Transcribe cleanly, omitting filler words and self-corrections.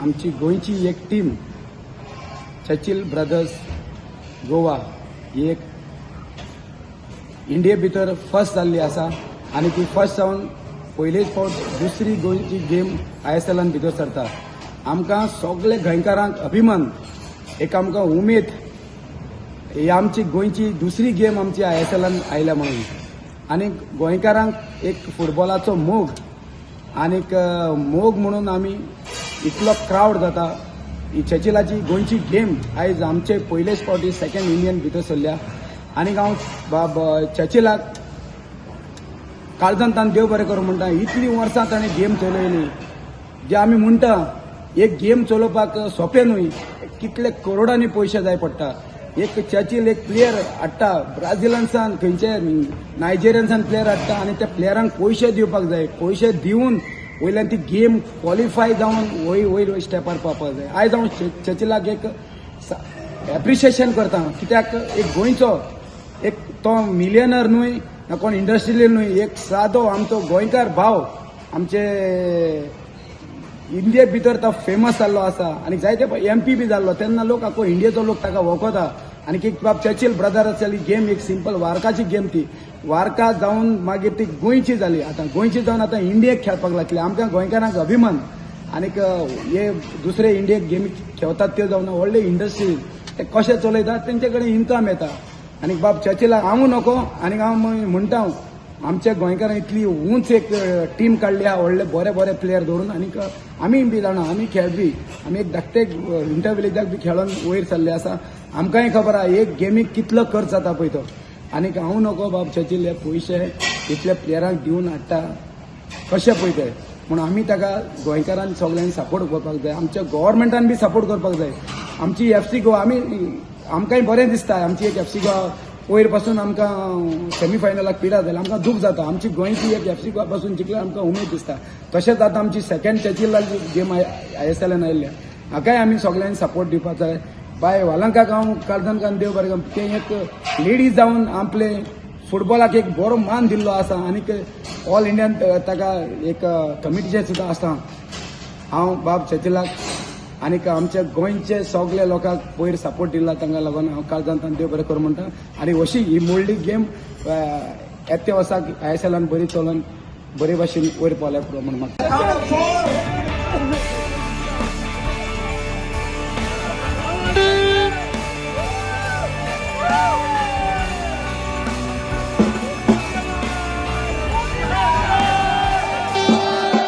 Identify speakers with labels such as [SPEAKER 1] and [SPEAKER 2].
[SPEAKER 1] आमची गोंयची एक टीम चर्चिल ब्रदर्स गोवा ही एक इंडिये भितर फर्स्ट जाल्ली आसा आनी ती फर्स्ट जावन पयलेच फावट दुसरी गोंयची गेम आयएसएलान भितर सरता. आमकां सगळे गोंयकारांक अभिमान, एक आमकां उमेद, ही आमची गोंयची दुसरी गेम आमची आयएसएलान आयल्या म्हणून. आनी गोंयकारांक एक फुटबॉलाचो मोग आनीक मोग म्हणून आमी इतलो क्रावड जाता. ही चर्चिलाची गोंयची गेम आयज आमचे पयलेच फावटी सेकंड इंडियन भितर सरल्या. आनीक हांव बाब चर्चिलाक काळजान देव बरें करूं म्हणटा. इतलीं वर्सां ताणें गेम चलयली. जे आमी म्हणटा, एक गेम चलोवपाक सोंपें न्हय, कितले करोडांनी पयशे जाय पडटा. एक चर्चिल एक प्लेयर हाडटा, ब्राझिलांसान, खंयचे नायजेरियनसान प्लेयर हाडटा आनी त्या प्लेयरांक पयशे दिवपाक जाय. पयशे दिवन वयल्यान ती गेम क्वॉलिफाय जावन वयर वयर स्टेपार पावपाक जाय. आयज हांव चर्चिलाक एक एप्रिशिएशन करता, कित्याक एक गोंयचो एक तो मिलियनर न्हय ना कोण इंडस्ट्रियल न्हय, एक सादो आमचो गोंयकार भाव आमचे इंडिये भितर तो फेमस जाल्लो आसा आनी जायते एमपी बी जाल्लो तेन्ना लोक आखो इंडियेचो लोक ताका वळखता. आनी एक बाब चर्चिल ब्रदर्साली गेम एक सिंपल वार्काची गेम, ती वार्का जावन मागीर ती गोंयची जाली. आतां गोंयची जावन आतां इंडियेक खेळपाक लागली. आमकां गोंयकारांक अभिमान. आनीक हे दुसरे इंडियेक गेमी खेळतात त्यो जावन व्हडले इंडस्ट्री ते कशे चलयतात, तेंचे कडेन इन्कम येता. आनी बाब चर्चिलाक हांव नको आनी हांव म्हणटा, आमच्या गोंयकारांक इतली उंच एक टीम काडली आहा, व्हडले बरे बरे प्लेयर धरून. आनीक आमी बी जाणा, आमी खेळपी, आमी एक धाकटे इंटर विलेजाक बी खेळोन वयर सरले आसा. आमकांय खबर आहा एक गेमीक कितलो खर्च जाता पळय तो. आनीक हांव नको बाब चर्चिल हे पयशे इतले प्लेयरांक दिवन हाडटा कशे पळय ते म्हूण आमी ताका गोंयकारान सगल्यांनी सपोर्ट करपाक जाय. आमच्या गव्हर्मेंटान बी सपोर्ट करपाक जाय. आमची एफसी गोवा, आमी आमकांय बरें दिसता. आमची एक एफसी गोवा वयर पासून आमकां सेमी फायनलाक पिडा जाली, आमकां दूख जाता. आमची गोंयची एक एफसी गोवा पासून जिखल्यार आमकां उमेद दिसता. तशेंच आतां आमची सेकंड चर्चिल गेम आयएसएलान आयिल्ल्या, हाकाय आमी सगल्यांनी सपोर्ट दिवपाक जाय. बाय वालंकाक हांव काळजान कान देव बरें करूं. तें एक लेडीज जावन आपले फुटबॉलाक एक बरो मान दिल्लो आसा आनीक ऑल इंडियान ताका एक कमिटीचेर सुद्दां आसा. हांव बाब चर्चिलाक आनीक आमच्या गोंयचे सगल्या लोकांक पयर सपोर्ट दिला तांकां लागून हांव काळजान देव बरें करूं म्हणटा. आनी अशी ही मोडली गेम येत्या वर्साक आयएसएलान बरी चलोन बरे भाशेन वयर पावल्या पुरो म्हूण मागता.
[SPEAKER 2] Count of four.